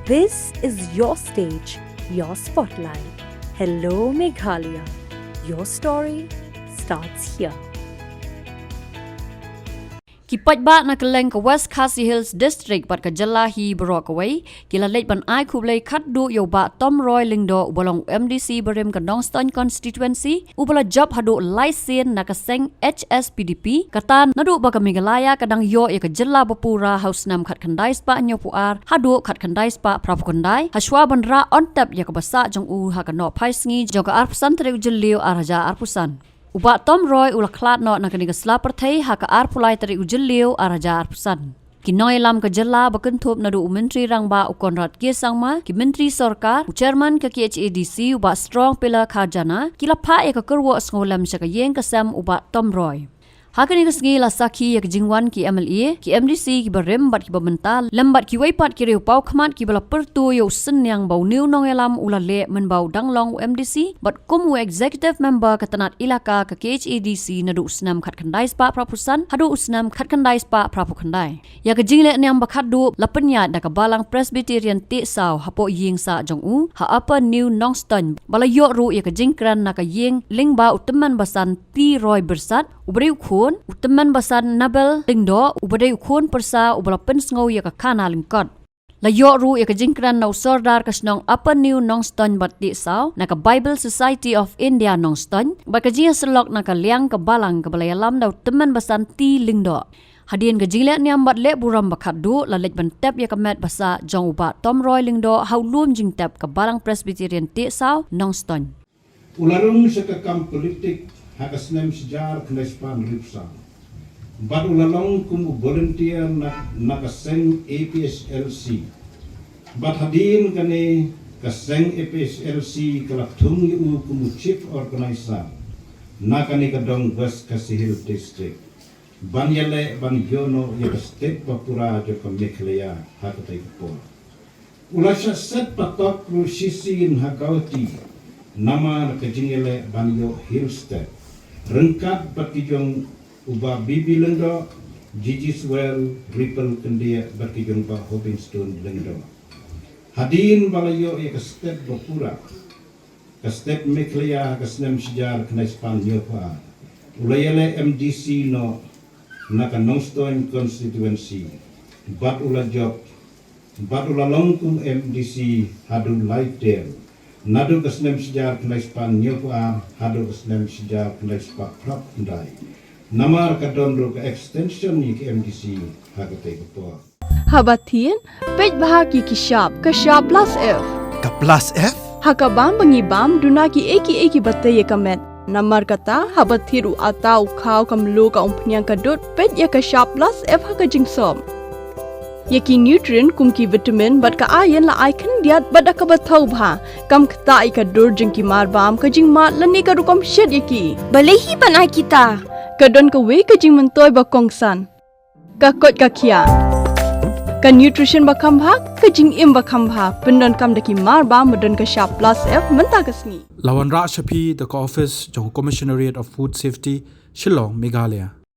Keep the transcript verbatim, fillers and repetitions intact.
This is your stage, your spotlight. Hello Meghalaya. Your story starts here. Ki paidbah na kylleng ka West Khasi Hills District bad ka jylla hi baroh kawei ki la leit ban ai khublei khatduh ïa u Bah Tom Roy Lyngdoh uba long MDC barim ka Nongstoiñ constituency, uba la jop haduh lai sien na ka seng HSPDP, kata naduh ba ka Meghalaya ka dang ïoh ïa ka jylla bapura ha u snem khatkhyndai spah hynñiewphew ar haduh khatkhyndai spah phraphew khyndai, ha shuwa ban rah on tep ïa kaba sah jong u ha ka nohphai sngi jong ka arphew san tarik u Jylliew ar hajar arphew san. U Bah Tom Roy u la khlad noh na kane ka sla pyrthei ha ka arphew lai tarik u Jylliew ar hajar arphew san. Ki nongïalam ka jylla ba kynthup naduh u Myntri Rangbah u Conrad K Sangma, ki Myntri Sorkar, u Chairman ka KHADC u Bah Strong Pillar Kharjana, ki la phah ïa ka kyrwoh sngewlem sha ka ïing ka sem u Bah Tom Roy. Ha kane ka sngi la sakhi ïa ka jingwan ki MLA, ki MDC kiba rim bad kiba mynta, lem bad kiwei pat ki riewpawkhmat kiba la pyrto ïa u synñiang ba une u nongïalam u la leh mynba u dang long u MDC bad kum u Executive Member ka tnat ilaka ka KHADC naduh u snem khatkhyndai spah phraphew san haduh u snem khatkhyndai spah phraphew khyndai. Ïa ka jinglehniam ba khatduh la pynïaid da ka Balang Presbyterian Tehsaw hapoh ïing sah jong u ha Upper New Nongstoiñ, ba la ïoh ruh ïa ka jingkren na ka ïing lyngba u Tymmen Basan T Roy Byrsat, uba dei u khun u Tymmen Basan Nabel Lyngdoh, uba dei u khun pyrsa uba la pynsngew ïa ka khana lyngkot. La ïoh ruh ïa ka jingkren na u Sordar ka shnong Upper New Nongstoiñ bad Tehsaw, na ka Bible Society of India Nongstoiñ bad ka jingïasyllok na ka liang ka Balang kaba la ïalam da u Tymmen Basan T Lyngdoh. Hadien ka jinglehniam bad leh burom ba khatduh la leit ban tep ïa ka met ba sah jong u Bah Tom Roy Lyngdoh ha u lum jingtep ka Balang Presbyterian Tehsaw Nongstoiñ. U la rung sha ka kam politik ha ka snem shijar khyndai spah hynriewphew san bad u la long kum u volunteer na, na ka seng APHLC. Bad hadien kane ka seng APHLC ka la thung ïa u kum u chief organizer na kane ka dong West Khasi Hills District ban ïaleh ban ïoh noh ïa ka state bapura jong ka Meghalaya ha katei ka por. U la shah set patok ruh shisien ha Guwahati namar ka jingïaleh ban ïoh Hill State ryngkat bad ki jong u Bah B B Lyngdoh, G G Swell, Ripple Kyndiah bad ki jong u Bah Hopingstone Lyngdoh. Hadien ba la ïoh ïa ka state bapura ka state Meghalaya ha ka snem shijar khyndai spah hynñiewphew ar, u la ïaleh MDC noh na ka Nongstoiñ constituency bad u la jop bad u la long kum MDC haduh lai term, naduh ka snem shijar khyndai spah hynñiewphew ar haduh ka snem shijar khyndai spah phraphew khyndai. Namar ka don ruh ka extension ïa ka MDC ha katei ka por. Haba thied, peit bha ki ki shap, ka shap plus F. Ka plus F? Ha ka bam ba ngi bam, duna kiei kiei kiba tei ïa ka met. Namar kata, haba thied u atta, u khaw, ka mluh, ka umphniang, ka dud, peit ïa ka shap plus F ha ka jingsop. Ïa ki nutrient kum ki vitamin bad ka iron la ai khyndiat bad da kaba thaw bha. Kam ktah ïa ka dur jong ki marbam, ka jingmad lane ka rukom shet ïa ki. Balei hi ban ai kita? Ka don kawei ka jingmyntoi ba kongsan. Ka koit ka khiah. Ka nutrition ba kham bha, ka jingim ba kham bha. Pyndonkam da ki marbam ba don ka shap plus F mynta ka sngi. La wanrah sha phi da ka office jong u Commissionerate of Food Safety, Shillong, Meghalaya.